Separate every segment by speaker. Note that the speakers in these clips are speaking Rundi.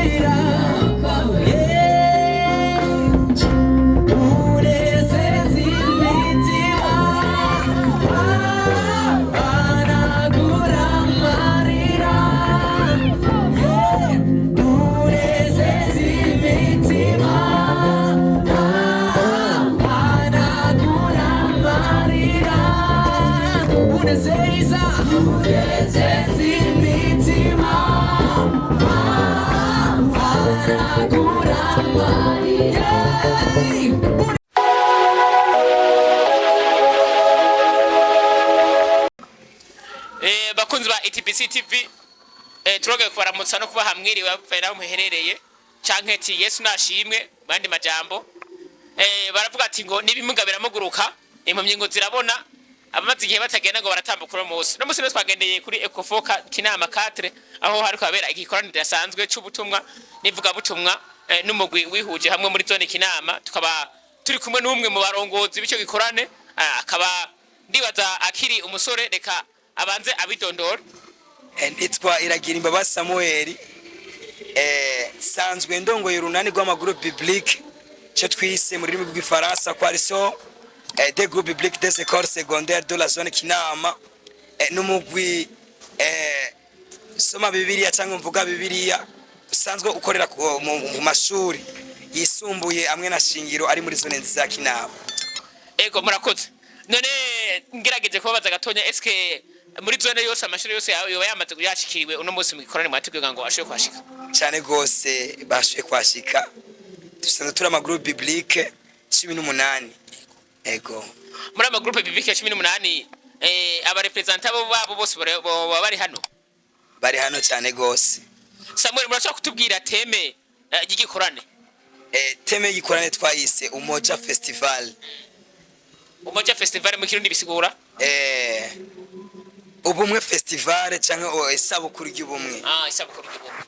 Speaker 1: Amarira. Yeah. Unezeza imitima, hanagura amarira. Yeah. Unezeza imitima, hanagura amarira. Unezeza, unezeza imitima, hanagura amarira. Yeah.
Speaker 2: Bakunzi ba ETBC TV, turongeye kubaramutsa no kubaha mwiriwe bavaye naho muherereye, canke ati Yesu nashimwe. Mu yandi majambo, baravuga ati ngo n'ibimuga biramuguruka, impumyi ngo zirabona, abamaze igihe batagenda ngo baratambuka. Uno munsi, uno munsi rero twagendeye kuri Ecofoca Kinama 4, aho hariko habera igikoraniro kidasanzwe c'ubutumwa n'ivugabutumwa, n'umugwi wihuje hamwe muri zone Kinama. Tukaba turi kumwe n'umwe mu barongozi b'ico gikorane, akaba ndibaza akiri umusore. Reka abanze abidondora.
Speaker 3: Nitwa Iragira Imbabazi Samuel, sanzwe ndongoye urunani rw'ama groupes bibliques, cyo twise mu rurimi rw'igifaransa Coalition des groupes bibliques des écoles secondaires de la zone Kinama, n'umugwi soma Bibiliya cyangwa mvuga Bibiliya usanzwe ukorera mu mashuri yisumbuye amwe na shingiro ari muri zone nziza ya Kinama.
Speaker 2: Ego, murakoze. None ngerageje kubabaza gatonya, eske muri zone yose, amashuri yose yoba yamaze yashikiriwe uno munsi mu gikorane mwateguye ngo ashobore kuhashika?
Speaker 3: Cyane rwose, bashoboye kuhashika. Dusanzwe turi ama groupes bibliques 18, ego.
Speaker 2: Muri ama groupes bibliques 18, aba représentants bo babo bose baba bari hano?
Speaker 3: Bari hano cyane rwose.
Speaker 2: Samuel, murashobora kutubwira thème ry'igikorane?
Speaker 3: Thème y'igikorane twayise Umoja Festival.
Speaker 2: Umoja Festival mu Kirundi bisigura?
Speaker 3: Ubumwe Festival cyangwa isabukuru ry'ubumwe.
Speaker 2: Ah, isabukuru ry'ubumwe.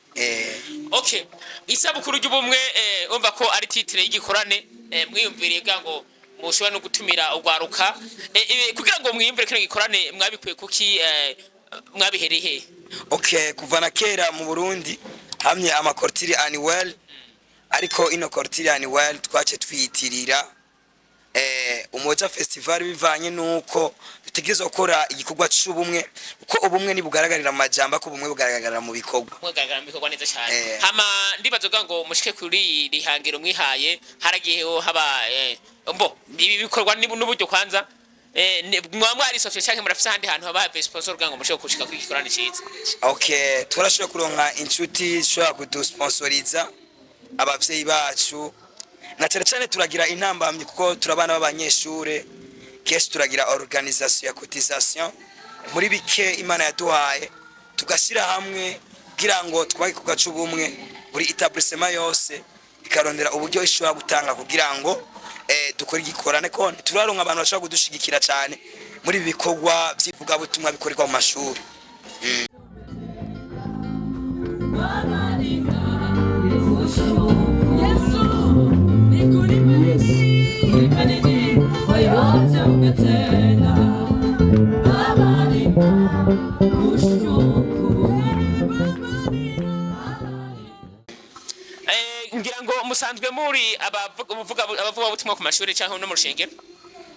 Speaker 2: Okay, isabukuru ry'ubumwe, umva ko ari titre y'igikorane mwiyumviriye kugira ngo mushobora no gutumira ugwaruka. Kugira ngo mwiyumvire kino gikorane, mwabikuye kuki? Mwabihereye he?
Speaker 3: Okay, kuva na kera mu Burundi hamye ama clôtures annuelles, ariko ino clôture annuelle twace twiyitirira Umoja Festival bivanye nuko dutegerezwa gukora igikorwa c'ubumwe, kuko ubumwe ntibugaragarira mu majambo, ko ubumwe bugaragarira mu bikorwa.
Speaker 2: Mwagaragara mu bikorwa neza cyane.
Speaker 3: Eh.
Speaker 2: Hama ndibaza kugira ngo mushike kuri iri hangiro mwihaye, haragiyeho haba mbo ibi bikorwa n'uburyo kwanza, mwaba mwarisofye canke murafise ahandi hantu haba have sponsor kugira ngo mushobore gushika kuri igikorane ciza?
Speaker 3: Okay, turashobora kuronka inshuti zishobora kudusponsoriza, abavyeyi bacu, na cyane cyane turagira intambamyi kuko turabana b'abanyeshure. Kenshi turagira organisation ya cotisation muri bike Imana yaduhaye, tugashyira hamwe kugira ngo twubake igikorwa c'ubumwe. Buri établissement yose ikarondera uburyo ishobora gutanga kugira ngo dukore igikorane, ko turaronka abantu bashobora kudushigikira cyane muri ibi bikorwa by'ivugabutumwa bikorerwa mu mashuri.
Speaker 1: Baba Yesu, nikulipe nini, lipe nini kwa yote umetenda? Baba, ninakushukuru.
Speaker 2: Ngira ngo musanzwe muri abavugabutumwa ku mashuri cyangwa no mu rushengero?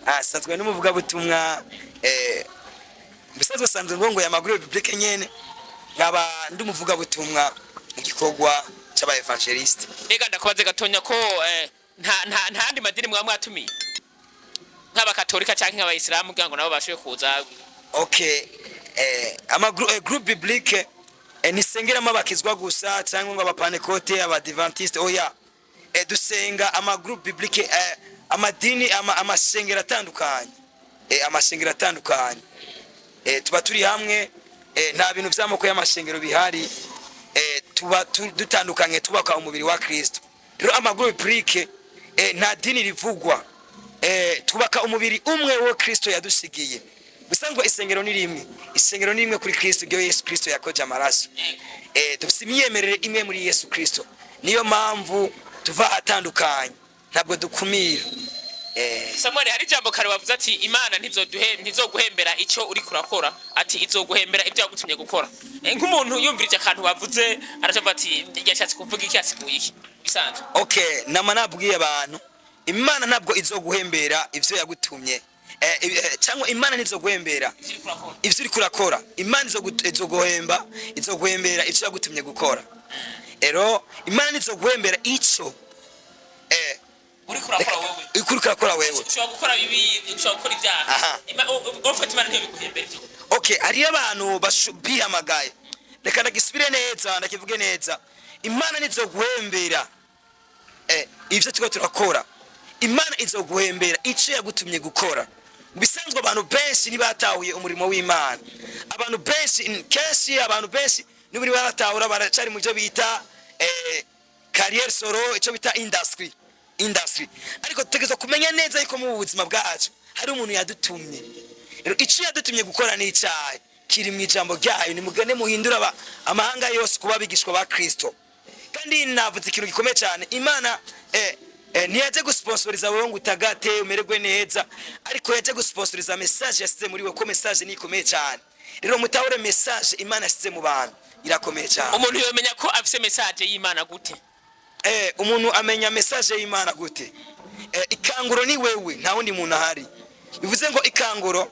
Speaker 3: Asanzwe n'umuvugabutumwa, bisanzwe sanzwe ngo ya ma groupes bibliques nyene, nkaba ndi umuvugabutumwa mu gikorwa c'aba évangélistes.
Speaker 2: Mbega ndakubaze gatonya ko nta yandi madini mwaba mwatumiye, nk'abakatolika cyangwa nk'abayisilamu, kugira ngo nabo bashobore kuza?
Speaker 3: Okay, ama groupe biblique ntisengeramo abakizwa gusa cyangwa ngo abapantekote, abadiventiste, oya. Dusenga ama groupes bibliques, amadini, amashengero atandukanye, amashengero atandukanye, tuba turi hamwe. Nta bintu by'amoko y'amashengero bihari. Tuba dutandukanye, tubaka umubiri wa Kristo. Rero ama groupes bibliques, nta dini rivugwa, twubaka umubiri umwe wo Kristo yadusigiye. Bisanzwe isengero ni rimwe, isengero ni rimwe kuri Kristo, ryo Yesu Kristo yakoje amaraso. Dufite imyemerere imwe muri Yesu Kristo, niyo mpamvu tuva ahatandukanye, ntabwo dukumira.
Speaker 2: Samuel, hari ijambo kare wavuze ati Imana ntizoguhembera icyo uri kurakora, ati izoguhembera ibyo yagutumye gukora. Nk'umuntu yumvirije akantu wavuze, aracavuga ati yashatse kuvuga iki, asiguye iki bisanzwe?
Speaker 3: Okay, nama nabwiye abantu, Imana ntabwo izoguhembera ivyo yagutumye, cyangwa Imana ntizoguhembera
Speaker 2: ivyo uri kurakora.
Speaker 3: Ivyo uriko urakora. Imana izoguhemba, izoguhembera ivyo yagutumye gukora. Ero Imana ntizoguhembera ico
Speaker 2: uri kurakora wewe.
Speaker 3: Uriko urakora wewe.
Speaker 2: Ushobora gukora bibi, ushobora gukora ibyaha. Ufata Imana ntibiguhembera ivyo.
Speaker 3: Okay, hariyo abantu bihamagaye. Reka ndagisubire neza, ndakivuge neza. Imana ntizoguhembera ivyo turiko turakora. Imana izoguhembera ico yagutumye gukora. Mu bisanzwe abantu benshi ntibatahuye umurimo w'Imana. Abantu benshi, kenshi abantu benshi n'ubu baratahura, baracari mu byo bita carrière solo, ico bita industry. Ariko dutegerezwa kumenya neza yuko mu buzima bwacu hari umuntu yadutumye. Rero ico yadutumye gukora ni icahe? Kiri mu ijambo ryayo: nimugende muhindure amahanga yose kuba abigishwa ba Kristo. Kandi navuze ikintu gikomeye cyane: Imana ntiyaje gusponsoriza wowe ngo utagate umererwe neza, ariko yaje gusponsoriza message yasize muri we, ko message ni ikomeye cyane. Rero mutahure, message Imana yasize mu bantu irakomeye cyane.
Speaker 2: Umuntu yomenya ko afise message y'Imana gute?
Speaker 3: Umuntu amenya message y'Imana gute? Ikanguro ni wewe, nta wundi muntu ahari. Bivuze ngo ikanguro,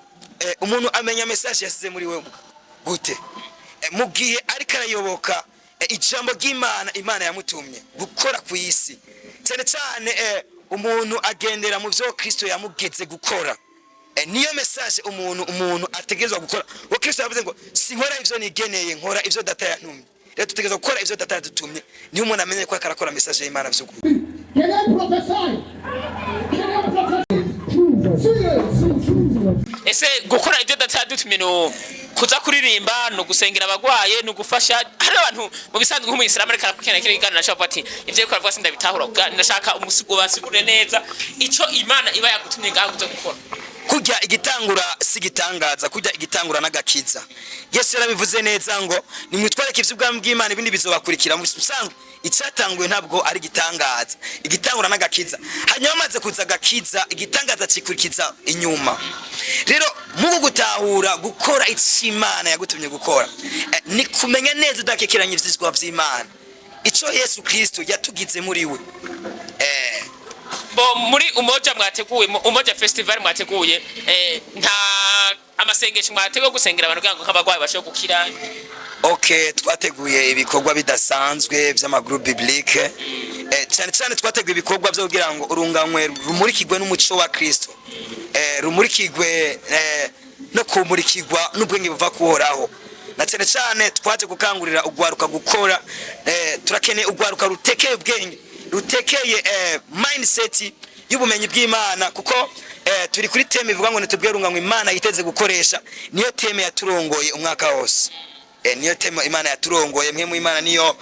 Speaker 3: umuntu amenya message yasize muri wewe gute? Mu gihe ariko arayoboka ijambo ry'Imana, Imana yamutumye gukora ku isi. Cyane cyane umuntu agendera mu byo Kristo yamugeze gukora. Niyo message umuntu ategerezwa gukora. Wo Kristo yavuze ngo sinkora ivyo nigeneye, nkora ivyo Data yantumye. Rero dutegerezwa gukora ivyo Data yadutumye, niyo umuntu amenye ko ariko arakora message y'Imana vy'ukuri.
Speaker 4: Can I prophesy? Can I prophesy?
Speaker 2: Ese gukora ibyo Data yadutumye ni kuza kuririmba, ni ugusengera abagwaye, ni ugufasha? Hari abantu mu bisanzwe, nk'umuyisilamu ariko arakurikirana kino kiganiro, ashobora kuvuga ati ibyo ariko aravuga sindabitahura. Ndashaka umusigo basigure neza ico Imana iba yagutumye ngaho kuza gukora.
Speaker 3: Kurya igitangura si igitangaza, kurya igitangura n'agakiza. Yesu yarabivuze neza ngo nimwitwareke ivy'ubwami bw'Imana, ibindi bizobakurikira. Mu bisanzwe icyatanguye ntabwo ari igitangaza, igitangura n'agakiza. Hanyuma amaze kuza agakiza, igitangaza cikurikiza inyuma. Rero mugu gutahura gukora icyo Imana yagutumye gukora, ni kumenya neza udakekeranya ivyizwa vy'Imana, ico Yesu Kristo yatugize muri we.
Speaker 2: Bo muri Umoja mwateguye, mu Umoja Festival mwateguye, nta amasengesho mwateguye gusengera abantu kugira ngo nk'abagwayi bashobore gukira?
Speaker 3: Okay, twateguye ibikorwa bidasanzwe by'amagroupe biblique. Cyane cyane twateguye ibikorwa byo kugira ngo urunganwe rumurikirwe n'umuco wa Kristo, rumurikirwe no kumurikirwa n'ubwenge buva kuhoraho. Na cyane cyane twaje gukangurira ugwaruka gukora. Turakeneye ugwaruka rutekeye ubwenge, rutekeye mindset y'ubumenyi bw'Imana, kuko turi kuri thème ivuga ngo nitubwire urunganwe Imana yiteze gukoresha. Niyo thème yaturongoye umwaka wose. Niyo thème Imana yaturongoye, mwe mu Imana niyo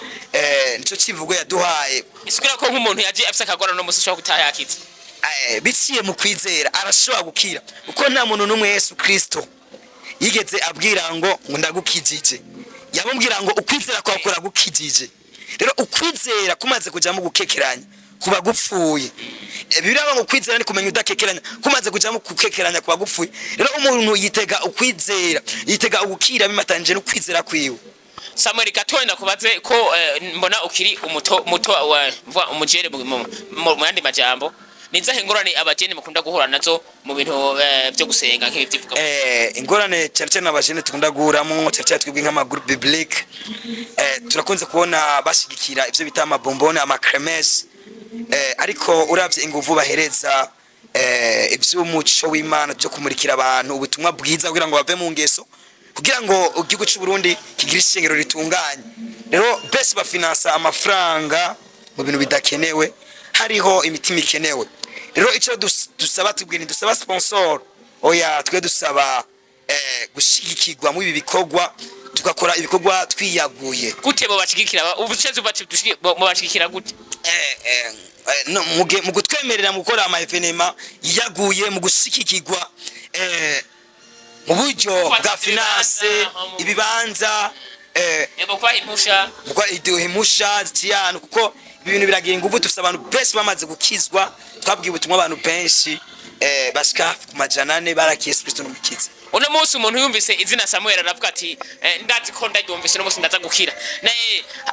Speaker 3: nico kivugo yaduhaye.
Speaker 2: Isigura ko nk'umuntu yaje afise akagorane no musi ushobora gutaha yakize?
Speaker 3: Biciye mu kwizera arashobora gukira, kuko nta muntu n'umwe Yesu Kristo yigeze abwira ngo ndagukijije. Yamubwira ngo ukwizera kwawe kuragukijije. Rero ukwizera kumaze kujamo gukekeranya kuba gupfuye. Biraba ngo kwizera ni kumenya udakekeranya, kumaze kujamo gukekeranya kuba gupfuye. Rero umuntu yitega ukwizera, yitega ugukira bimatanje no kwizera kwiwe.
Speaker 2: Samuel, gatoya ndakubaze ko mbona ukiri umuto muto wa mvuga umujere, mu yandi majambo, ni izahe ngorane abajene mukunda guhura nazo mu bintu byo gusenga nk'ibi byivuga?
Speaker 3: Ingorane cyane cyane abajene tukunda guhuramwo, cyane cyane twebwe nk'amagroupe biblique, turakunze kubona bashigikira ivyo bita amabombone, amakermesse, ariko uravye inguvu bahereza ivy'umuco w'Imana byo kumurikira abantu ubutumwa bwiza kugira ngo bave mu ngeso, kugira ngo igihugu cy'u Burundi kigire ishengero ritunganye, rero bese bafinansa amafaranga mu bintu bidakenewe, hariho imitima ikenewe. Rero icyo dusaba, tubwira, ntidusaba sponsor, oya, twe dusaba gushigikirwa mu ibi bikorwa, tugakora ibikorwa twiyaguye.
Speaker 2: Gute bo bashigikira? Ubu mubashigikira gute?
Speaker 3: No, mu kutwemerera mu gukora ama événements yiyaguye, mu gushigikirwa mu buryo bwa
Speaker 2: Kubaka
Speaker 3: finance,
Speaker 2: ibibanza,
Speaker 3: ibibanza.
Speaker 2: Yego, kubaha impusha.
Speaker 3: Kuko iduha impusha ziciye ahantu, kuko ibi bintu biragira ingufu. Dufise abantu benshi bamaze gukizwa, twabwiye ubutumwa abantu benshi, bashika ku 400 barakiye Yesu Kristo n'umukiza.
Speaker 2: Uno munsi umuntu yumvise izina Samuel aravuga ati: "Ndazi ko ndaryumvise, uno munsi ndaza gukira."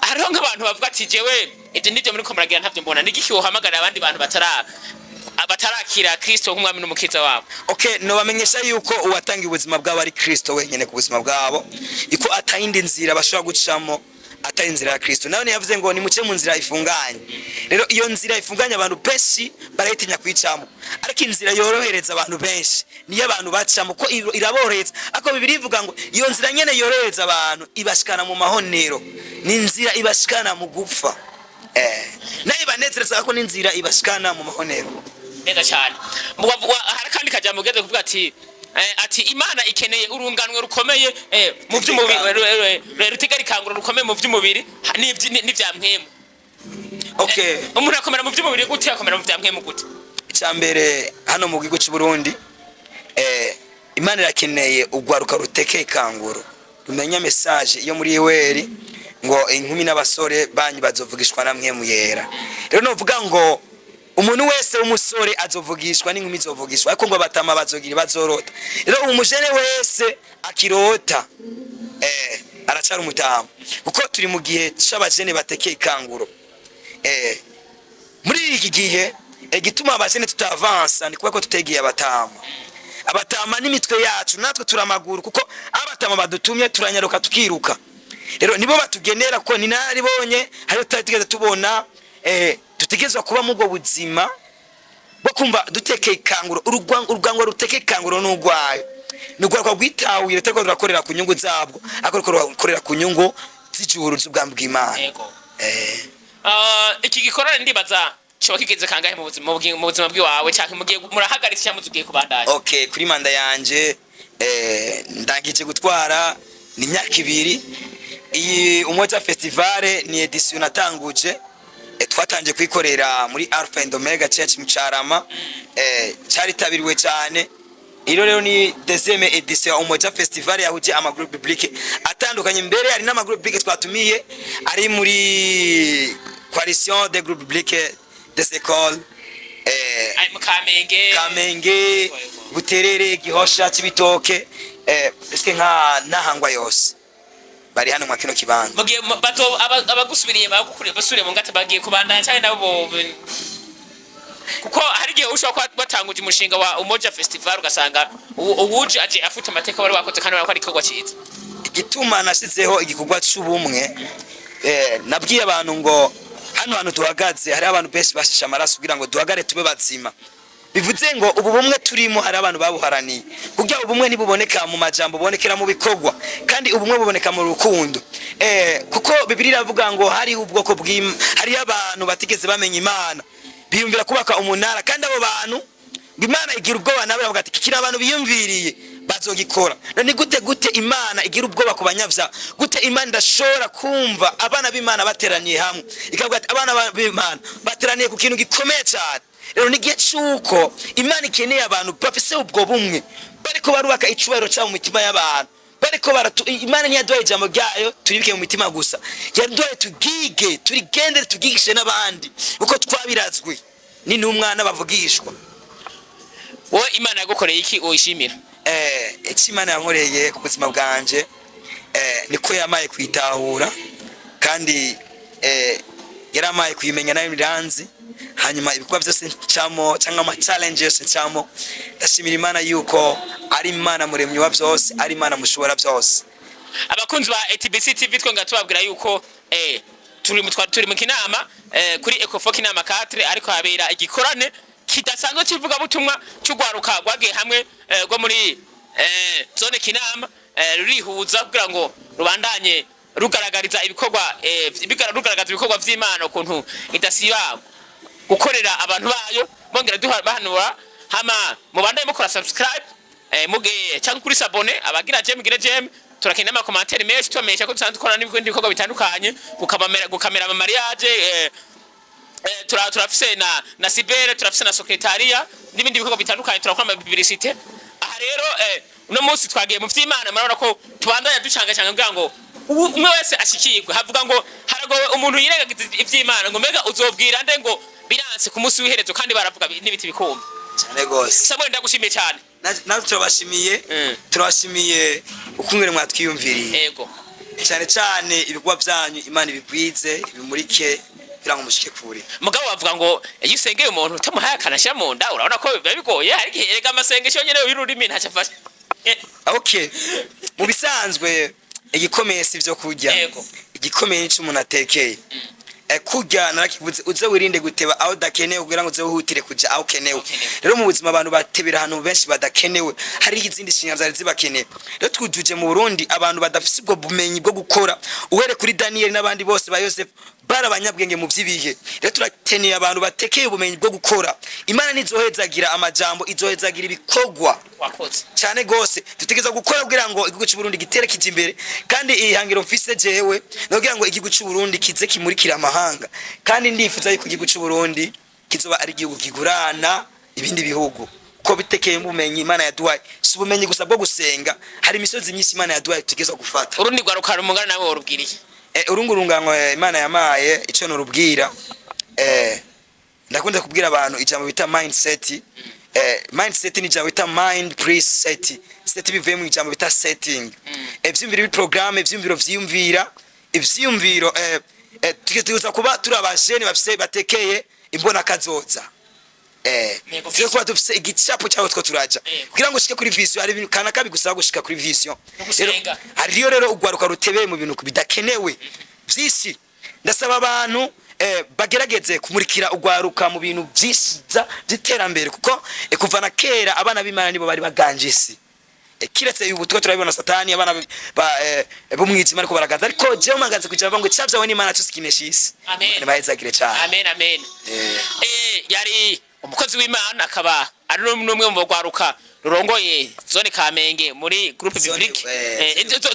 Speaker 2: Hariho nk'abantu bavuga ati: "Jewe ibyo nibyo muri ko muragira ntabyo mbona." Ni igiki wohamagarira abandi bantu batarakira Kristo nk'umwami n'umukiza wabo?
Speaker 3: Okay, nobamenyesha yuko uwatangiye ubuzima bwabo ari Kristo wenyene ku buzima bwabo, iko atayindi nzira bashobora gucamo atari inzira ya Kristo. Nawe yavuze ngo nimuce mu nzira ifunganye. Rero iyo nzira ifunganye abantu benshi barayitinya kuyicamo, ariko inzira yorohereza abantu benshi niyo abantu bacamo, ko iraborohereza. Ariko Bibiliya ivuga ngo iyo nzira nyene yorohereza abantu ibashikana mu mahonero, ni inzira ibashikana mu gupfa. Nayo ibanezereza ko ni inzira ibashikana mu mahonero.
Speaker 2: Neza cyane. Hari akandi kajambo ugeze kuvuga ati ati Imana ikeneye urunganwe rukomeye mu by'umubiri, rutigara ikanguro rukomeye mu by'umubiri n'ibya mpwemu. Umuntu akomera mu by'umubiri gute? Akomera mu bya mpwemu gute?
Speaker 3: Icyambere, hano mu gihugu cy'u Burundi, Imana irakeneye urwaruka rutekeye ikanguro, rumenya message iyo muri Yoweri ngo inkumi n'abasore banyu bazovugishwa na Mpwemu Yera. Rero novuga ngo umuntu wese w'umusore azovugishwa, n'inkumi izovugishwa, ariko ngo abatama bazogira bazorota. Rero umujene wese akirota aracara umutama, kuko turi mu gihe c'abajene batekeye ikanguro. Muri iki gihe igituma abajene tutavansa ni kubera ko tutegeye abatama. Abatama n'imitwe yacu, natwe turamaguru, kuko abatama badutumye turanyaruka tukiruka. Rero nibo batugenera, kuko ni naribonye hariyo tutari tugeze tubona. Dutegerezwa kuba mu ubwo buzima bwo kumva dutekeye ikanguro. Urwango rutekeye ikanguro n'urwayo ni urwaruka rwitahuye, rutariko rurakorera ku nyungu zabwo, ariko ruriko rurakorera ku nyungu z'ijuru, z'ubwami bw'Imana.
Speaker 2: Ah, iki gikorane ndibaza coba kigeze kangahe mu buzima bw'iwawe, canke mugiye murahagaritse cyangwa mugiye kubandanya?
Speaker 3: Okay, kuri manda yanje ndangije gutwara ni imyaka 2. Iyi Umoja Festival ni edition natanguje, twatangiye kuyikorera muri Alpha and Omega Church mu Carama, cyaritabiriwe cyane. Iro rero ni deuxième edition ya Umoja Festival yahuje ama groupe biblique atandukanye. Mbere hari n'ama groupe biblique twatumiye ari muri coalition des groupes bibliques des écoles
Speaker 2: Ari mu Kamenge?
Speaker 3: Kamenge, Buterere, Gihosha, Cibitoke, eske nka Ntahangwa yose bari hano mwa kino kibanza.
Speaker 2: Mugiye bato abagusubiriye bagukuriye basubiriye mu ngata bagiye kubandanya cyane nabo kuko hari igihe ushobora kuba watanguje umushinga wa Umoja Festival, ugasanga uwuje aje afite amateka wari wakoze kandi wari igikorwa cyiza.
Speaker 3: Igituma nashyizeho igikorwa c'ubumwe, nabwiye abantu ngo hano hantu duhagaze hari abantu benshi bashishe amaraso kugira ngo duhagare tube bazima. Bivuze ngo ubu bumwe turimo hari abantu babuharaniye. Kugira ubumwe ntibuboneka mu majambo, bubonekera mu bikorwa, kandi ubumwe buboneka mu rukundo, kuko Bibiliya iravuga ngo hariho ubwoko bw'Im hariho abantu batigeze bamenya Imana, biyumvira kubaka umunara, kandi abo bantu ngo Imana igira ubwoba nawe, iravuga ati: "Kikiri abantu biyumviriye bazogikora." None gute Imana igira ubwoba ku banyavyaha? Gute Imana idashobora kumva abana b'Imana bateraniye hamwe, ikavuga ati: "Abana b'Imana bateraniye ku kintu gikomeye cyane"? Rero ni igihe c'uko Imana ikeneye abantu bafise ubwo bumwe, bariko barubaka icubahiro cyabo mu mitima y'abantu, bariko baratu. Imana ntiyaduhaye ijambo ryayo turibike mu mitima gusa, yaduhaye tugige, turigendere, tugigishe n'abandi, kuko twabirazwe ni n'umwana bavugishwa.
Speaker 2: Wowe Imana yagukoreye iki uyishimira?
Speaker 3: Icyo Imana yankoreye ku buzima bwanje, niko yamaye kuyitahura, kandi yaramaye kuyimenya nayo iranzi. Hanyuma ibikorwa byose ncamo cyangwa ama challenge yose ncamo, ndashimira Imana yuko ari Imana muremyi wa byose, ari Imana mushobora byose.
Speaker 2: Abakunzi ba ATBC TV, twongera tubabwira yuko turi mu kinama, kuri Ecofo Kinama 4, ariko habera igikorane kidasanzwe kivuga butumwa cy'ugwaruka rwagiye hamwe, rwo muri zone Kinama, rurihuza kugira ngo rubandanye rugaragariza ibikorwa, rugaragaza ibikorwa vy'Imana ukuntu idasiba gukorera abantu bayo, bongera duha bahanura. Hama mubandanye mukora subscribe, muge cyangwa kuri s'abonner, abagira j'aime mugire j'aime. Turakeneye ama commentaire menshi, tubamenyesha ko dusanzwe dukora n'ibindi bikorwa bitandukanye, gukamera ama mariage, turafise na cyber, turafise na secretariat n'ibindi bikorwa bitandukanye, turakora ama publicité. Aha rero uno munsi twagiye mu vy'Imana, murabona ko tubandanya ducanga cyangwa kugira ngo Umwe wese ashikirwe. Havuga ngo haragowe umuntu yirengagiza ivy'Imana, ngo mbega uzobwira nde ngo biranse ku munsi w'iherezo, kandi baravuga n'ibiti bikumva.
Speaker 3: Cyane gose.
Speaker 2: Samuel, ndagushimiye cyane.
Speaker 3: Natwe turabashimiye. Turabashimiye ukungene mwatwiyumviriye. Cyane cyane ibikorwa byanyu, Imana ibigwize, ibimurike kugira ngo mushike kure.
Speaker 2: Mugabo bavuga ngo iyo usengeye umuntu utamuhaye akanashyira mu nda, urabona ko biba bigoye. Hari igihe erega amasengesho nyene y'ururimi ntacyo afasha.
Speaker 3: Okay, mu bisanzwe igikomeye si ibyo kurya. Igikomeye nico umuntu atekeye. Kurya narakivuze, uze wirinde guteba aho udakenewe kugira ngo uze wihutire kuja aho ukenewe.
Speaker 2: Ukenewe.
Speaker 3: Rero mu buzima abantu batebera ahantu benshi badakenewe, hari izindi nshingano zari zibakeneye. Rero twujuje mu Burundi abantu badafise ubwo bumenyi bwo gukora. Uhere kuri Daniel n'abandi bose ba Yosefu, bari abanyabwenge mu by'ibihe. Rero turakeneye abantu batekeye ubumenyi bwo gukora. Imana ntizohezagira amajambo, izohezagira ibikorwa.
Speaker 2: Wakoze.
Speaker 3: Cyane gose. Dutegerezwa gukora kugira ngo igihugu cy'u Burundi gitere kija imbere. Kandi ihangiro mfise jewe ni kugira ngo igihugu cy'u Burundi kize kimurikira amahanga, kandi ndifuza yuko igihugu cy'u Burundi kizoba ari igihugu kigurana ibindi bihugu, ko bitekeye ubumenyi Imana yaduhaye. Si ubumenyi gusa bwo gusenga, hari imisozi myinshi Imana yaduhaye tutegerezwa gufata.
Speaker 2: Urundi rwaruka rumungana nawe worubwiriye?
Speaker 3: Urungurunganwe Imana yamaye, ico norubwira, ndakunda kubwira abantu ijambo bita mindset. Mindset ni ijambo bita mind plus set. Set bivuye mu ijambo bita setting. Ivyiyumviro biri programme, ivyiyumviro vyiyumvira ivyiyumviro. Tuza kuba turi abajene bafise batekeye imbona kazoza. Tuze kuba dufise igicapo cyaho two turaja kugira ngo ushike kuri vision. Hari ibintu kanaka bigusaba gushika kuri vision.
Speaker 2: No gusenga.
Speaker 3: Rero, hariyo rero ugwaruka rutebeye mu bintu bidakenewe vyinshi. Ndasaba abantu bagerageze kumurikira ugwaruka mu bintu vyinshi by'iterambere, kuko kuva na kera abana b'Imana nibo bari baganje isi. Kiretse ubu tuko turabibona Satani, abana b'umwijima ariko baraganza, ariko jewe mpagaze kugira ngo icavyawe n'Imana cyose kinesha isi.
Speaker 2: Amen.
Speaker 3: Imana ibahezagire cyane.
Speaker 2: Amen, amen. Yari umukozi w'Imana, akaba ari n'umwe mu bagwaruka rurongoye zone Kamenge muri groupe biblique.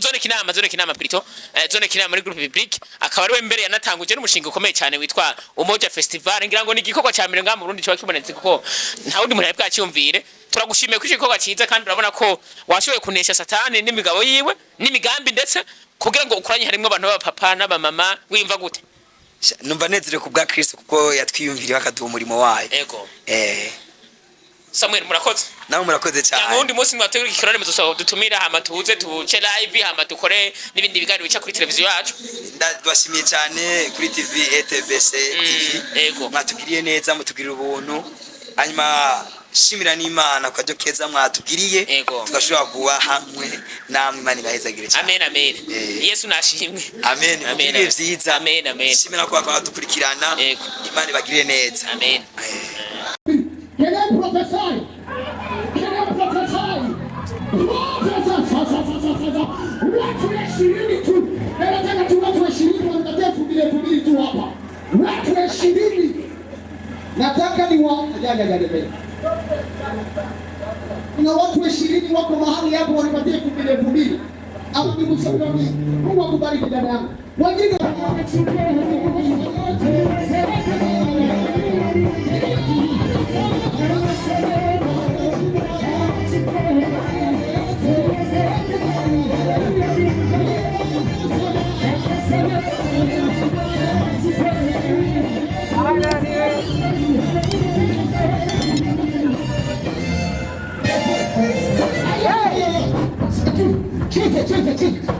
Speaker 2: Zone Kinama, zone Kinama plutôt, zone Kinama muri groupe biblique. Akaba ari we mbere yanatanguje n'umushinga ukomeye cyane witwa Umoja Festival. Ngira ngo ni igikorwa cya mbere ngaha mu Burundi kiba kibonetse, kuko nta wundi muntu yari bwacyumvire. Turagushimiye kuri icyo gikorwa cyiza, kandi urabona ko washoboye kunesha Satani n'imigabo yiwe n'imigambi, ndetse kugira ngo ukoranye harimwo abantu b'abapapa n'abamama. Wiyumva gute?
Speaker 3: Numva nezerewe ku bwa Kristo, kuko yatwiyumviriye akaduha umurimo wayo.
Speaker 2: Samuel, murakoze.
Speaker 3: Nawe murakoze
Speaker 2: Cyangwa
Speaker 3: cyane.
Speaker 2: uwundi munsi mwategura igikorane muzosaba dutumira, hama tuze tuce live, hama dukore n'ibindi biganiro bica kuri televiziyo yacu.
Speaker 3: Ndabashimiye cyane kuri TV ETBC TV. Mwatugiriye neza, mutugirira ubuntu. Hanyuma shimira n'Imana ku karyo keza mwatugiriye, tugashobora kuba hamwe namwe. Imana ibahezagire cyane.
Speaker 2: Amen, amen. Yesu nashimwe.
Speaker 3: Amen.
Speaker 2: Amen.
Speaker 3: Mugirire vyiza.
Speaker 2: Amen, amen.
Speaker 3: Shimira ko badukurikirana. Imana ibagirire neza.
Speaker 2: Amen.
Speaker 4: Can I prophesy? Can I prophesy? Prophesy. Sa, sa, sa, sa, sa, sa. Watu 20 tu. Na nataka tu watu 20 wanitatia 2000 2000 tu hapa. Watu 20. Nataka ni wa ya ya ya ya. Kuna watu 20 wako mahali hapo wanipatie 2000 2000. Au ni msaidizi. Mungu akubariki dada yangu. Wengine Cheze, cheze, cheze.